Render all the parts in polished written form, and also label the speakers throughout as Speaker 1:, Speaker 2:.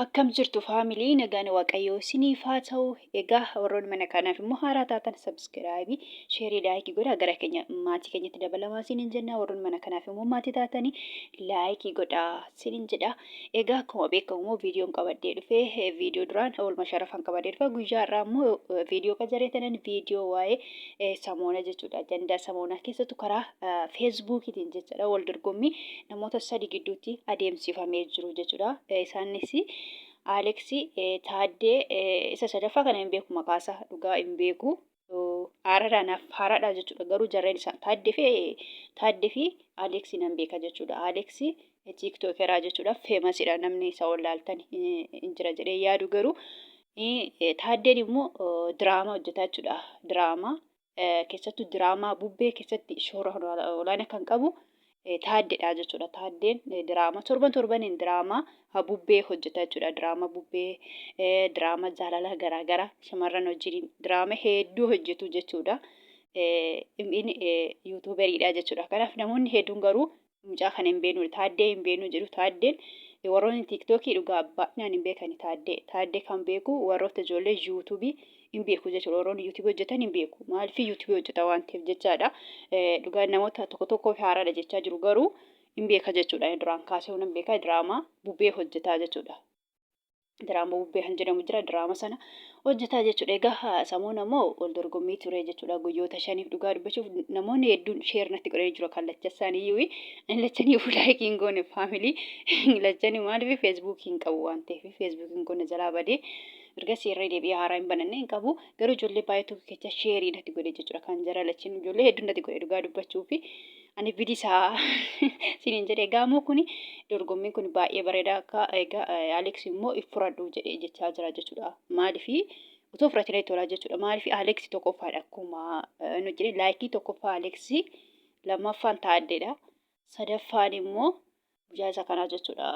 Speaker 1: Akkam jirtu family, nagaan Waaqayyoo isiniif haa ta'u. Egaa warroonni mana kanaaf immoo haaraa taatan subscribe, share, like godhaa, gara keenya maatii keenyatti dabalamaa isiniin jenna. Warroonni mana kanaaf immoo maatii taatanii like godhaa isiniin jedha. Egaa akkuma beekamu immoo viidiyoon qabadhee dhufe viidiyoo duraan oolma sharafan qabadhee dhufe. Guyyaa har'aa immoo viidiyoo qacaree tanan viidiyoo waa'ee samoona jechuudha. Ajandaa samoonaa keessattuu karaa feesbuukiitiin jechuudha, wal dorgommii namoota sadi gidduutti adeemsifamee jiru jechuudha. Isaanis Aleksi, Taaddee, isa sadaffaa kana hin beeku, maqaasaa dhugaa hin beeku. Haaraadha, naaf haaraadha jechuudha. Garuu jarreen isaa Taaddee fi Aleksi nan beeka jechuudha. Aleksi tiiktookeraa jechuudha. Famousidha, namni isa wallaaltan hin jira jedhee yaadu. Garuu Taaddeen immoo diraamaa hojjetaa jechuudha. Diraamaa keessattuu diraamaa Bubbee keessatti shoora olaanaa kan qabu Taaddeedha jechuudha. Taaddeen diraamaa torban torbaniin diraamaa Bubbee hojjeta jechuudha. Diraamaa Bubbee, diraamaa jaalala garaagaraa shamarran wajjin diraamaa hedduu hojjetu jechuudha. Inni YouTuberiidha jechuudha. Kanaaf namoonni hedduun garuu mucaa kana hin beeknu, Taaddee hin beeknu jedhu. Taaddeen warroonni TikTokii dhugaa baay'inaan hin beekani Taaddee. Taaddee kan beeku warroota ijoollee YouTubeii hin beeku jechuudha. Warroonni YouTubeii hojjetan hin beeku. Maaliif? YouTubeii hojjeta waan ta'eef jechaadha. Dhugaa namoota tokko tokkoof haaraadha jechaa jiru, garuu hin beeka jechuudha. Duraan kaasee hin beeka, diraamaa Bubbee hojjetaa jechuudha. Diraamaa Bubbee kan jedhamu jira, diraama sana hojjetaa jechuudha. Egaa samoon ammoo wal dorgommii ture jechuudha. Guyyoota 5f dhugaa dubbachuuf namoonni hedduun share natti godhanii jiru kan lacha isaanii iyyuu. Ani lachanii like hin goone family, lachanii. Maaliif? Feesbuukii hin qabu waan ta'eef, Feesbuukiin kun jalaa badee erga seerree deebi'ee haaraa hin bananne hin qabu. Garuu ijoollee baay'eetu kecha share natti godhe jechuudha. Kan jara lachin ijoollee hedduun natti godhe. Dhugaa dubbachuu fi ani bilisaa siniin jedhe. Egaa immoo kuni dorgommiin kun baay'ee bareedaa akka egaa Alex immoo if fudhadhu jedhee jechaa jira jechuudha. Maaliif? Otoo fudhatee tolaa jechuudha. Maaliif? Alex tokkoffaadha, akkuma inni jedhe likeii tokkoffaa Alex, lammaffaan Taaddeedha. Sadaffaan immoo mucaa isa kanaa jechuudha.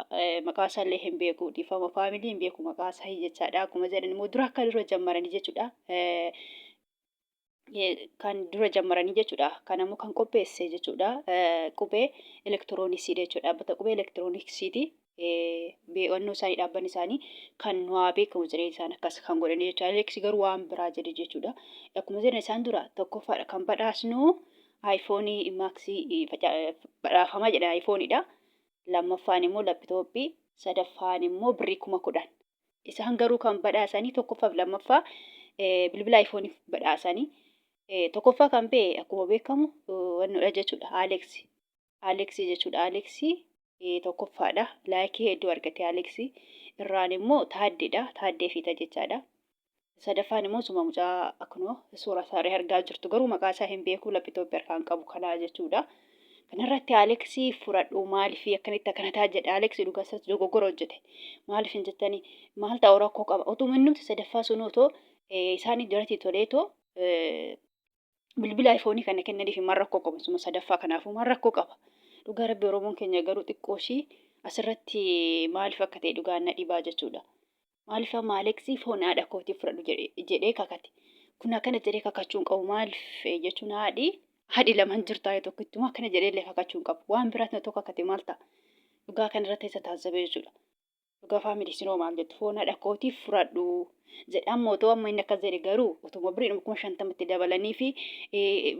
Speaker 1: Maqaa isaallee hin beeku, dhiifama family, hin beeku maqaa isaa jechaadha. Akkuma jedhan immoo dura akka dura jammaranii jechuudha. Kan dura jammaranii jechuudha. Kan ammoo kan qopheesse jechuudha. Qubee Elektirooniksii jechuudha. Dhaabbata Qubee Elektirooniksiiti. Beekannoo isaanii, dhaabbanni isaanii kan nu haa beekamu jedhee isaan akkas kan godhanii jechuudha. Alex garuu waan biraa jedhe jechuudha. Akkuma jedhan isaan dura tokkoffaadha kan badhaasnu iPhoneii Maxii badhaafamaa jedha, iPhoneiidha. Lammaffaan immoo laptopii, sadaffaan immoo birrii 10,000. Isaan garuu kan badhaasanii tokkoffaaf lammaffaa bilbila iPhoneii badhaasanii. Tokkoffaa kan ba'e akkuma beekamu wannodha jechuudha. Alex. Alex jechuudha. Alex tokkoffaadha. Likeii hedduu argate Alex. Irraan immoo Taaddeedha. Taaddee Fiita jechaadha. Sadaffaan immoo suma mucaa akkunoo suura isaa argaa jirtu, garuu maqaa isaa hin beeku, laptopii harkaan qabu kanaa jechuudha. Kanarratti Alex fudhadhu, maaliif akkanitti akkana ta'a jedhe. Alex dhugaa isaatti dogoggora hojjete. Maaliif hin jettanii? Maal ta'u rakkoo qaba? Otuma innumti sadaffaa sun otoo isaanii duratti toleetoo bilbila iPhoneii kana kennaniif maal rakkoo qaba? Suma sadaffaa kanaafuu maal rakkoo qaba? Dhugaa Rabbi, Oromoon keenya garuu xiqqoo ishii asirratti maaliif akka ta'e dhugaan na dhibaa jechuudha. Maaliif amma Aleksii foon haadha kootii fudhadhu jedhee kakate? Kun akkana jedhee kakachuu hin qabu. Maaliif jechuun haadhi lamaan jirtaa, tokkittuma akkana jedhee illee kakachuu hin qabu. Waan biraatti na tokko kakate maal ta'a? Dhugaa kanarratti isa taasisabee jechuudha. Dhugaa family, sinoo maal jettu? Foon haadha kootii fudhadhu jedha. Amma otoo amma inni akkas jedhe garuu otuma biriidhuma 50,000tti dabalanii fi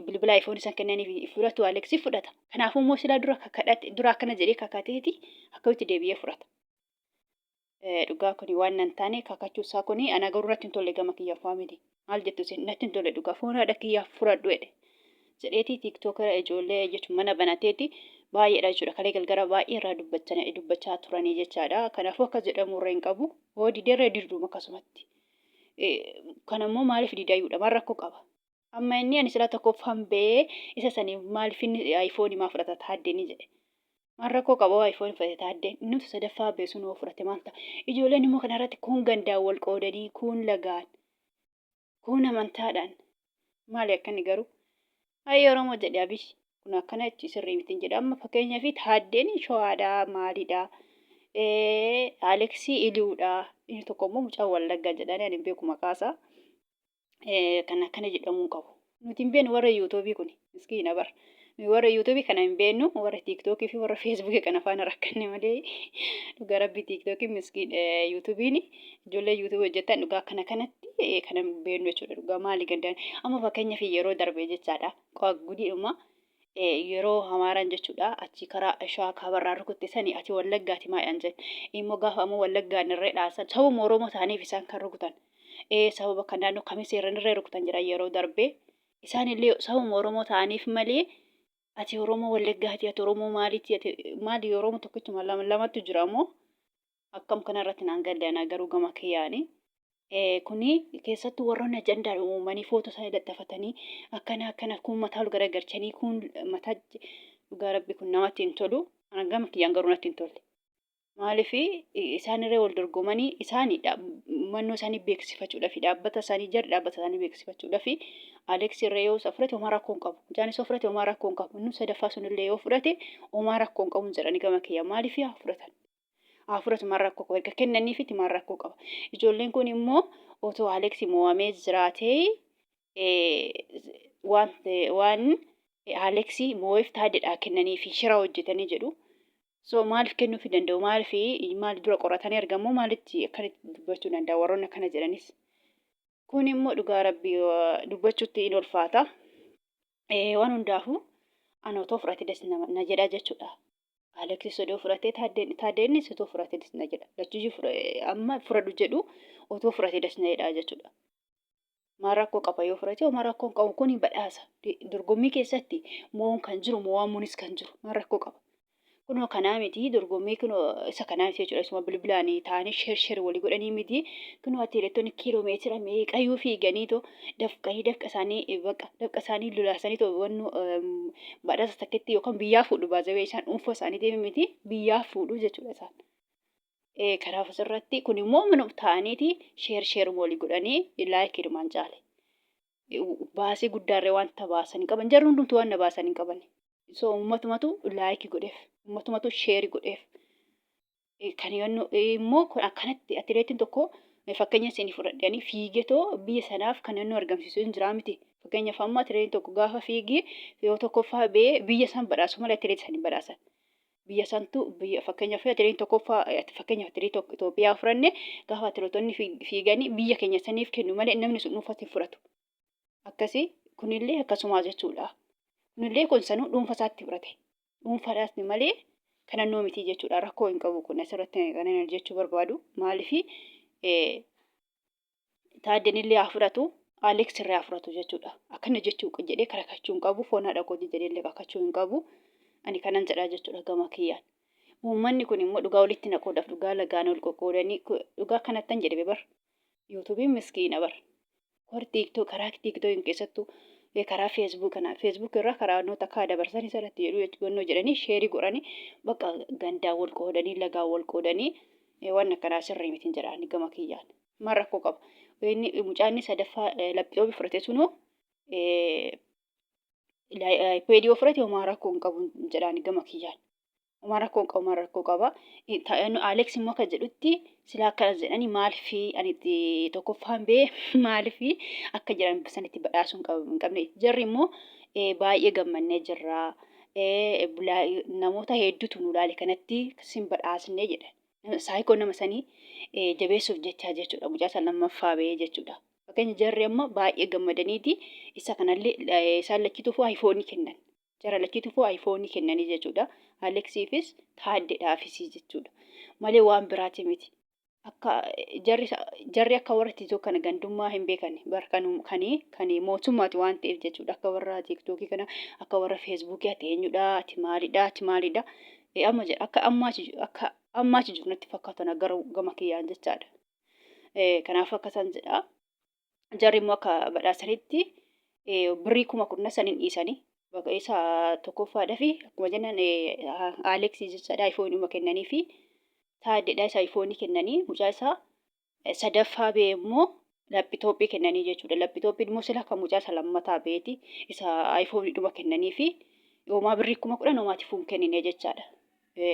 Speaker 1: bilbila iPhoneii isaan kennanii fudhatu, Aleksii fudhata. Kanaafuu immoo silaa dura kakadhate, dura akkana jedhee kakateeti akkamitti deebi'ee fudhata? Dhugaa kuni waan nan taane kakachuu isaa kuni ana garuu natti hin tolle gama kiyyaaf family. Maal jettu isin? Natti hin tolle dhugaa. Foon haadha kiyyaaf fudhadhu jedhe. Jedheeti TikTokera ijoollee jechuun mana banateeti baay'eedha jechuudha. Kalee galgala baay'ee irraa dubbachaa turanii jechaadha. Kanaafuu akkas jedhamu irra hin qabu. Hoo dideerra diduma akkasumatti. Kan ammoo maaliif didayyuudha? Maal rakkoo qaba? Amma inni ani silaa tokkoffaan ba'ee isa saniif maaliif inni iPhoneii maa fudhata Taaddee jedhe. Maal rakkoo qaba hoo iPhoneii fudhate Taaddeen? Inni sadaffaa ba'e sun hoo fudhate maal ta'a? Ijoolleen immoo kanarratti kun gandaan wal qoodanii, kun lagaan, kun amantaadhaan. Maali akkanni garuu? Ayi Oromoo jedhe Abiy. Kun akkana jechi sirrii miti jedha. Amma fakkeenyaaf Taaddeen Shawaadhaa maalidhaa? Aleksii Iliuudhaa. Inni tokko immoo mucaa Wallaggaa jedhanii, ani hin beeku maqaasaa. Kan akkana jedhamuu qabu. Nuti hin beeknu, warra YouTubeii kun miskiina bara. Nuyi warra yuutuubii kana hin beeknu, warra tiiktookii fi warra feesbuukii kana faana rakkanne malee, dhugaa rabbii tiiktookii miskiin, yuutuubiin ijoollee yuutuubii hojjetan dhugaa akkana kanatti kana hin beeknu jechuudha. Dhugaa maali gandaan amma fakkeenyaaf yeroo darbe jechaadha. Gudiidhuma yeroo Amaaraan jechuudha achi karaa Shawaa kaabarraa rukutte sani, ati Wallaggaati maadhaan jedhe immoo gaafa ammoo Wallaggaan irree dhaasan sababa Oromoo ta'aniif isaan kan rukutan, sababa kan naannoo kamisee irra irree rukutan jedhan yeroo darbe. Isaan illee sabuma Oromoo ta'aniif malee, ati Oromoo Wallaggaati, ati Oromoo maaliiti, ati maali, Oromoo tokkichuma lama lamatu jira moo akkam? Kana irratti naan galle ana garuu gama kiyyaani. Kuni keessattuu warroonni ajandaa uumanii footoo isaanii laxxafatanii akkana akkana, kun mataa ol garagalchanii, kun mataa, dhugaa rabbi kun namatti hin tolu. Ana gama kiyyaan garuu natti hin tolle. Maaliif isaan irra wal dorgomanii isaani mannoo isaanii beeksifachuudhaaf, dhaabbata isaanii, jarri dhaabbata isaanii beeksifachuudhaaf. Alex irra yoo isa fudhate homaa rakkoo hin qabu. Mucaan isa fudhate homaa rakkoo hin qabu. Inni sadaffaa sunillee yoo fudhate homaa rakkoo hin qabu jedhanii gama kiyya. Maaliif haa fudhatan? Haa fudhatu, maal rakkoo qaba? Erga kennaniifitti maal rakkoo qaba? Ijoolleen kun immoo otoo Alex mo'amee jiraatee waan Alex mo'eef taaddedhaa kennanii fi shira hojjetanii jedhu. So maaliif kennuufi danda'u? Maaliif maal dura qoratanii argamoo maalitti akkanitti dubbachuu danda'a warroonni akkana jedhanis? Kun immoo dhugaa rabbii dubbachuutti in ulfaata. Waan hundaafuu ana otoo fudhate das na jedha jechuudha. Aleksis odoo fudhatee, taaddeennis otoo fudhate das na jedha. Lachuyyuu amma fudhadhu jedhu, otoo fudhate das na jedha jechuudha. Maal rakkoo qaba yoo fudhate? Homaa rakkoo hin qabu, kuni badhaasa. Dorgommii keessatti mo'uun kan jiru, mo'amuunis kan jiru, maal rakkoo qaba? Kunoo kanaa miti dorgommii, kunoo isa kanaa miti jechuudha. Isuma bilbilaan taa'anii share share walii godhanii miti. Kunoo atileetonni kiiloo meetira meeqayyuu fiiganii too dafqanii, dafqa isaanii baqa dafqa isaanii lolaasanii too wannu badhaasa takkitti yookaan biyyaa fuudhu baazawee, isaan dhuunfaa isaanii miti, biyyaa fuudhu jechuudha isaan. Kanaaf asirratti kun immoo manuma ta'aniiti share share walii godhanii likeiidhumaan caale. Baasii guddaarree wanta baasan hin qaban. Jarri hundumtuu waan na baasan hin qaban. So uummatumatu like godheef, uummatumatu share godheef. Kan immoo kun akkanatti atileetiin tokko fakkeenya isin fudhadhanii fiigetoo biyya sanaaf kan inni argamsiisu hin jiraa miti. Fakkeenyaaf amma atileetiin tokko gaafa fiigee yoo tokkoffaa ba'ee biyya san badhaasu malee atileetii san hin badhaasan. Biyya santu biyya, fakkeenyaaf atileetiin tokkoffaa, fakkeenyaaf atileetii tokko Itoophiyaa fudhanne, gaafa atileetonni fiiganii biyya keenya saniif kennu malee namni sun dhuunfatti hin fudhatu. Akkasii kunillee akkasumaa jechuudha. Kunillee kun sanuu dhuunfa isaatti fudhate. Dhuunfaadhaas malee kanannoo miti jechuudha. Rakkoo hin qabu kun asirratti kan inni jechuu barbaadu. Maaliif Taaddeen illee haa fudhatu, Alex irraa haa fudhatu jechuudha. Akkana jechuu jedhee karakachuu hin qabu, foon haadha kooti jedhee illee kakachuu hin qabu. Ani kanan jedhaa jechuudha gama kiyyaan. Uummanni kun immoo dhugaa walitti naquudhaaf dhugaa lagaan ol qoqqoodanii, dhugaa kanattan jedhame bar. Yuutuubiin miskiina bar. Warri tiiktoo karaa tiiktookiin keessattuu karaa feesbuuk kana feesbuuk irraa karaa noota akka dabarsan isarratti jedhu wannoo jedhanii share godhanii bakka gandaa wal qoodanii lagaan wal qoodanii, waan akkanaa sirrii miti jedha ani gama kiyyaan. Maal rakkoo qaba? Inni mucaan inni sadaffaa laptopii fudhate sunuu iPad yoo fudhate homaa rakkoo hin qabu jedhaan gama kiyyaan. Homaa rakkoo hin qabu, maal rakkoo qaba? Alex immoo akka jedhutti silaa akkana jedhanii, maaliif ani itti tokkoffaan bee, maaliif akka jedhan sanitti badhaasuu hin qabne. Jarri immoo baay'ee gammannee jirra. Namoota hedduutu nu ilaale, kanatti sin badhaasnee jedha. Saayikoo nama sanii jabeessuuf jechaa jechuudha. Mucaa san lammaffaa ba'ee jechuudha. Fakkeenya jarri amma baay'ee gammadaniiti isa kanallee isaan lachituufuu iPhone kennan. Jara lachituufuu iPhone kennanii jechuudha. Aleksiifis taaddeedhaafis jechuudha. Malee waan biraati miti. Akka jarri akka warra TikTok kana gandummaa hin beekan bar, kan mootummaati waan ta'eef jechuudha. Akka warra TikTokii kana, akka warra Feesbuukii ati eenyudha, ati maalidha, ati maalidha. Amma jedha akka ammaachi jiru natti fakkaatu na gara gama kiyyaan jechaadha. Kanaaf akkasan jedha. Jarri immoo akka badhaasanitti birrii 10,000 hin dhiisanii. Bakka isa tokkoffaadhaa fi akkuma jennan Aleksii jechaadha iPhone kennanii fi taaddeedha isa iPhone kennanii, mucaa isaa sadaffaa ba'e immoo laptopii kennanii jechuudha. Laptopiin immoo sila kan mucaa isa lammataa ba'eeti isa iPhone dhuma kennanii fi homaa birrii 10,000 homaatiif hin kennine jechaadha.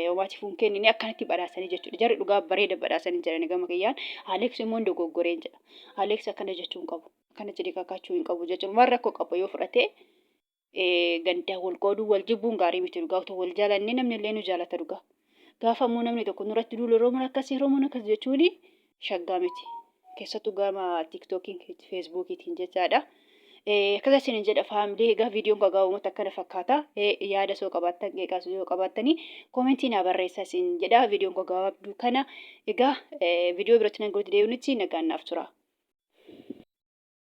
Speaker 1: Homaatiif hin kennine, akkanatti badhaasanii jechuudha. Jarri dhugaa bareeda badhaasanii jedhani gama kiyyaan. Alex immoo hin dogoggoreen jedha. Alex akkana jechuu hin qabu. Akkana jedhee kakachuu hin qabu jechuudha. Maal rakkoo qaba yoo fudhatee? Gandaan wal qooduu wal jibbuun gaarii miti dhugaa otoo wal jaalannee namni illee nu jaalata dhugaa. Gaafa immoo namni tokko nurratti duulu Oromoon akkasii Oromoon akkas jechuun shaggaa miti. Keessattuu gama tiiktookiin feesbuukiitiin jechaadha. Akkasa isin jedha faamilee egaa viidiyoon gabaabumatti akkana fakkaata. Yaada soo qabaattan qeeqaas yoo qabaattanii koomentii naa barreessaa isin jedha viidiyoon gabaabduu kana egaa viidiyoo biratti nan godhu deebinutti nagaan naaf tura.